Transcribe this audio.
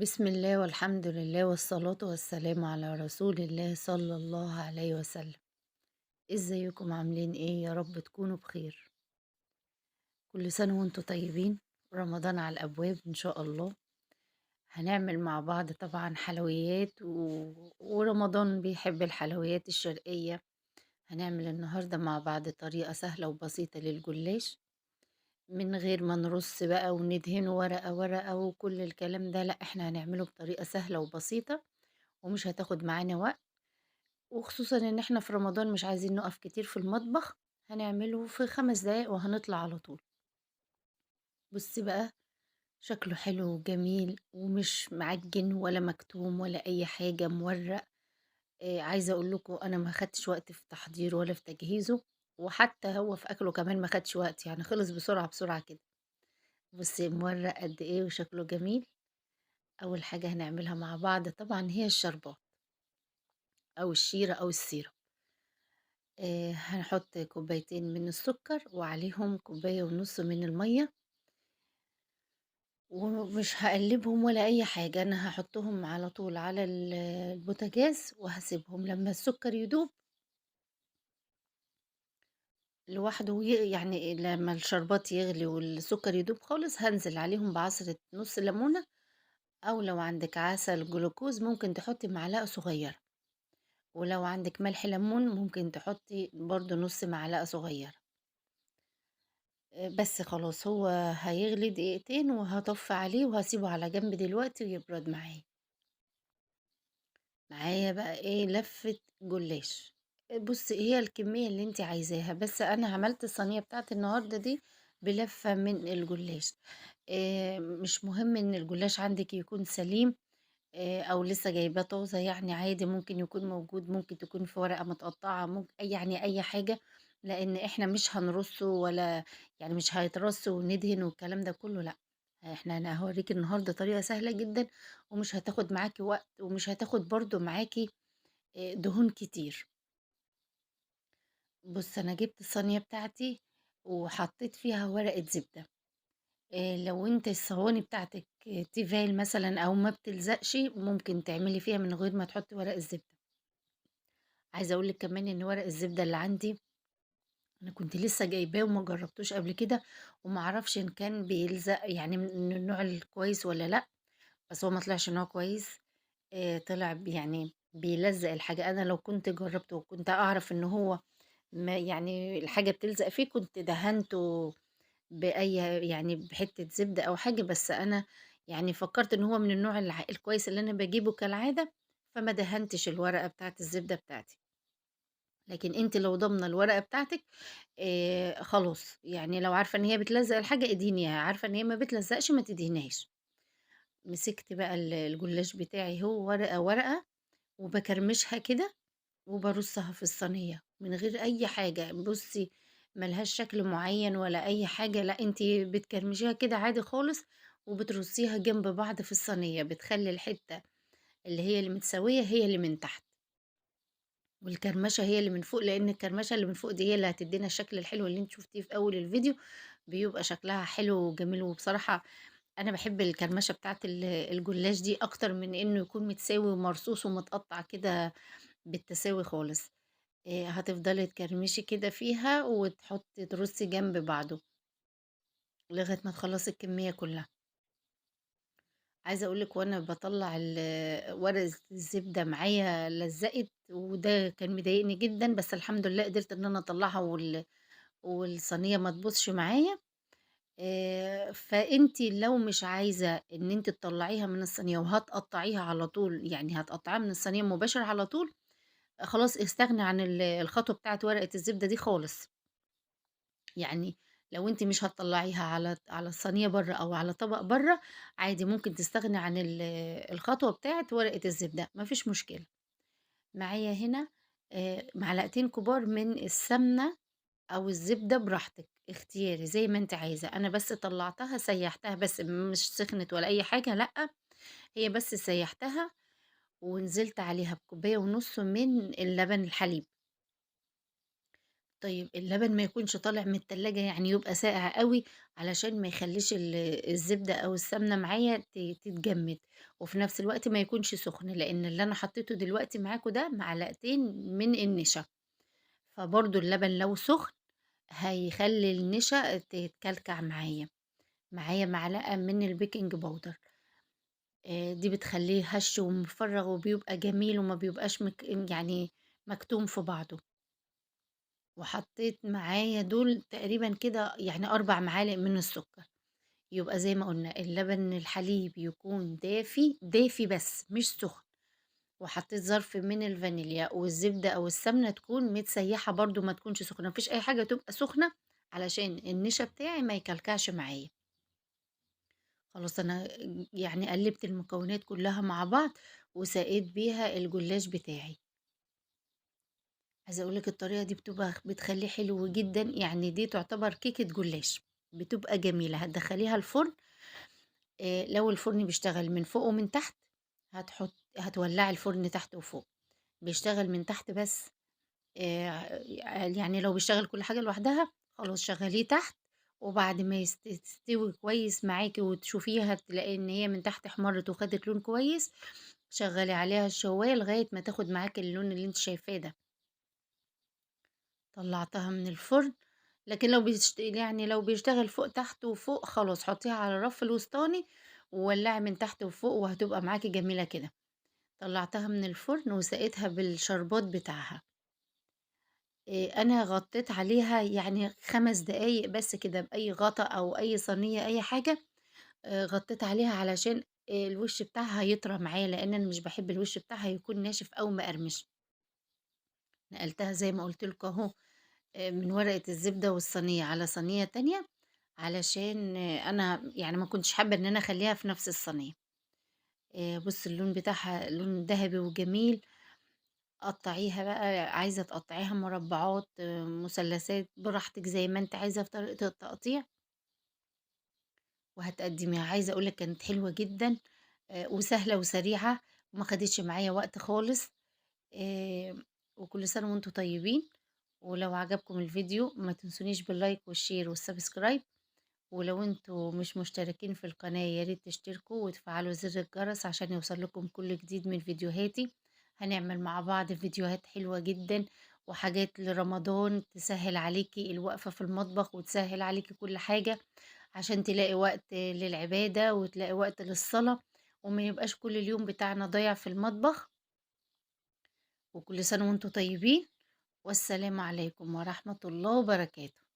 بسم الله والحمد لله والصلاة والسلام على رسول الله صلى الله عليه وسلم. ازيكم عاملين ايه؟ يا رب تكونوا بخير. كل سنة وانتم طيبين. رمضان على الأبواب إن شاء الله. هنعمل مع بعض طبعا حلويات ورمضان بيحب الحلويات الشرقية. هنعمل النهاردة مع بعض طريقة سهلة وبسيطة للجلاش من غير ما نرص بقى وندهنه ورقة ورقة وكل الكلام ده، لا احنا هنعمله بطريقة سهلة وبسيطة ومش هتاخد معانا وقت، وخصوصا ان احنا في رمضان مش عايزين نقف كتير في المطبخ. هنعمله في 5 دقايق وهنطلع على طول. بصي بقى شكله حلو وجميل ومش معجن ولا مكتوم ولا اي حاجة، مورق. عايزة اقول لكم انا ما خدتش وقت في تحضيره ولا في تجهيزه، وحتى هو في اكله كمان ما خدش وقت، يعني خلص بسرعة بسرعة كده. بصي مورق قد ايه وشكله جميل. اول حاجة هنعملها مع بعض طبعا هي الشربات او الشيرة او السيرة. هنحط كوبايتين من السكر وعليهم كوباية ونص من المية، ومش هقلبهم ولا اي حاجة، انا هحطهم على طول على البوتاجاز وهسيبهم لما السكر يدوب لوحده، يعني لما الشربات يغلي والسكر يدوب خالص هنزل عليهم بعصرة نص ليمونة، او لو عندك عسل جلوكوز ممكن تحطي معلقة صغيرة، ولو عندك ملح ليمون ممكن تحطي برضو نص معلقة صغيرة. بس خلاص هو هيغلي دقيقتين وهطفي عليه وهسيبه على جنب دلوقتي ويبرد معايا. معايا بقى ايه؟ لفة جلاش. بصي هي الكمية اللي انت عايزاها، بس انا عملت الصينية بتاعت النهاردة دي بلفة من الجلاش. مش مهم ان الجلاش عندك يكون سليم، او لسه جايباه طازة، يعني عادي ممكن يكون موجود، ممكن تكون في ورقة متقطعة، ممكن يعني اي حاجة، لان احنا مش هنرصه ولا يعني مش هيترص وندهن والكلام ده كله، لا احنا انا هوريك النهارده طريقة سهلة جدا ومش هتاخد معاكي وقت، ومش هتاخد برضو معاكي دهون كتير. بص انا جبت الصينية بتاعتي وحطيت فيها ورقة زبدة. لو انت الصواني بتاعتك تيفال مثلا او ما بتلزقش ممكن تعملي فيها من غير ما تحطي ورق الزبدة. عايزة اقولك كمان ان ورق الزبدة اللي عندي انا كنت لسه جايباه وما جربتوش قبل كده، وما اعرفش ان كان بيلزق يعني من النوع الكويس ولا لا، بس هو ما طلعش ان هو كويس. طلع يعني بيلزق الحاجة. انا لو كنت جربته وكنت اعرف ان هو ما يعني الحاجة بتلزق فيه كنت دهنته بأي يعني بحتة زبدة أو حاجة، بس أنا يعني فكرت إن هو من النوع الكويس اللي أنا بجيبه كالعادة، فما دهنتش الورقة بتاعت الزبدة بتاعتي. لكن أنت لو ضامنة الورقة بتاعتك خلاص، يعني لو عارفة إن هي بتلزق الحاجة ادهنيها، عارفة إن هي ما بتلزقش ما تدهنيهاش. مسكت بقى الجلاش بتاعي هو ورقة ورقة وبكرمشها كده وبرصها في الصينية من غير أي حاجة. بصي ملهاش شكل معين ولا أي حاجة، لا انتي بتكرمشيها كده عادي خالص وبترصيها جنب بعض في الصينية، بتخلي الحتة اللي هي اللي متساوية هي اللي من تحت والكرمشة هي اللي من فوق، لأن الكرمشة اللي من فوق دي هي اللي هتدينا الشكل الحلو اللي انت شفتيه في أول الفيديو، بيبقى شكلها حلو وجميل. وبصراحة أنا بحب الكرمشة بتاعت الجلاش دي أكتر من إنه يكون متساوي ومرصوص ومتقطع كده بالتساوي خالص. هتفضلي تكرمشي كده فيها وتحطي ترصي جنب بعضه لغاية ما تخلصي الكمية كلها. عايزة اقولك وانا بطلع ورق الزبدة معايا لزقت، وده كان مضايقني جدا، بس الحمد لله قدرت ان انا اطلعها والصينية ما تبوظش معايا. فانتي لو مش عايزة ان انتي تطلعيها من الصينية وهتقطعيها على طول، يعني هتقطعيها من الصينية مباشر على طول، خلاص استغني عن الخطوة بتاعت ورقة الزبدة دي خالص. يعني لو انت مش هتطلعيها على الصينية بره او على طبق بره عادي ممكن تستغني عن الخطوة بتاعت ورقة الزبدة، مفيش مشكلة. معايا هنا معلقتين كبار من السمنة او الزبدة، براحتك اختياري زي ما انت عايزة. انا بس طلعتها سيحتها بس، مش سخنت ولا اي حاجة، لا هي بس سيحتها ونزلت عليها بكوباية ونص من اللبن الحليب. طيب اللبن ما يكونش طالع من التلاجة، يعني يبقى ساقع أوي علشان ما يخلّيش الزبدة أو السمنة معايا تتجمد، وفي نفس الوقت ما يكونش سخن، لإن اللي أنا حطيته دلوقتي معاكم ده معلقتين من النشا، فبرضه اللبن لو سخن هيخلّي النشا تتكلكع معايا. معايا معلقة من ال baking powder، دي بتخلّيه هش ومفرّغ وبيبقى جميل وما بيبقاش يعني مكتوم في بعضه. وحطيت معايا دول تقريبًا كده يعني 4 معالق من السكر. يبقى زي ما قُلنا اللبن الحليب يكون دافي، دافي بس مش سخن، وحطيت ظرف من الفانيليا، والزبدة أو السمنة تكون متسيّحة برضه ما تكونش سخنة، ما فيش أي حاجة تبقى سخنة علشان النشا بتاعي ما يكلكعش معايا. خلاص أنا يعني قلّبت المكونات كلها مع بعض، وسقيت بيها الجلاش بتاعي. عايزة أقول لِك الطريقة دي بتبقى بتخلّيه حلو جدًا، يعني دي تعتبر كيكة جلاش، بتبقى جميلة. هتدخّليها الفرن، لو الفرن بيشتغل من فوق ومن تحت هتولّعي الفرن تحت وفوق، بيشتغل من تحت بس، يعني لو بيشتغل كل حاجة لوحدها خلاص شغّليه تحت، وبعد ما تستوي كويس معاكِ وتشوفيها تلاقي إن هي من تحت احمرت وخدت لون كويس، شغّلي عليها الشواية لغاية ما تاخد معاكِ اللون اللي أنتِ شايفاه ده. طلّعتها من الفرن، لكن لو يعني لو بيشتغل فوق تحت وفوق خلاص حطيها على الرف الوسطاني وولّعي من تحت وفوق وهتبقى معاكِ جميلة كده. طلّعتها من الفرن وسقيتها بالشربات بتاعها. أنا غطيت عليها يعني 5 دقايق بس كده بأي غطا أو أي صينية أي حاجة، غطيت عليها علشان الوش بتاعها يطرى معايا، لإن أنا مش باحب الوش بتاعها يكون ناشف أو مقرمش. نقلتها زي ما قُلت لكم أهو من ورقة الزبدة والصينية على صينية تانية، علشان أنا يعني ما كنتش حابة إن أنا أخلّيها في نفس الصينية. بُصّي اللون بتاعها لون دهبي وجميل. قطّعيها بقى، عايزة تقطّعيها مربعات، مثلثات، براحتك زي ما أنتِ عايزة في طريقة التقطيع، وهتقدّميها. عايزة أقول لِك كانت حلوة جدًا، وسهلة وسريعة وما خدتش معايا وقت خالص. آآ وكل سنة وأنتم طيبين. ولو عجبكم الفيديو ما تنسونيش بال like وال share وال subscribe، ولو أنتم مش مشتركين في القناة يا ريت تشتركوا وتفعلوا زر الجرس عشان يوصل لكم كل جديد من فيديوهاتي. هنعمل مع بعض فيديوهات حلوة جدا وحاجات لرمضان تسهل عليكي الوقفة في المطبخ وتسهل عليكي كل حاجة، عشان تلاقي وقت للعبادة وتلاقي وقت للصلاة، وما يبقاش كل اليوم بتاعنا ضايع في المطبخ. وكل سنة وانتم طيبين، والسلام عليكم ورحمة الله وبركاته.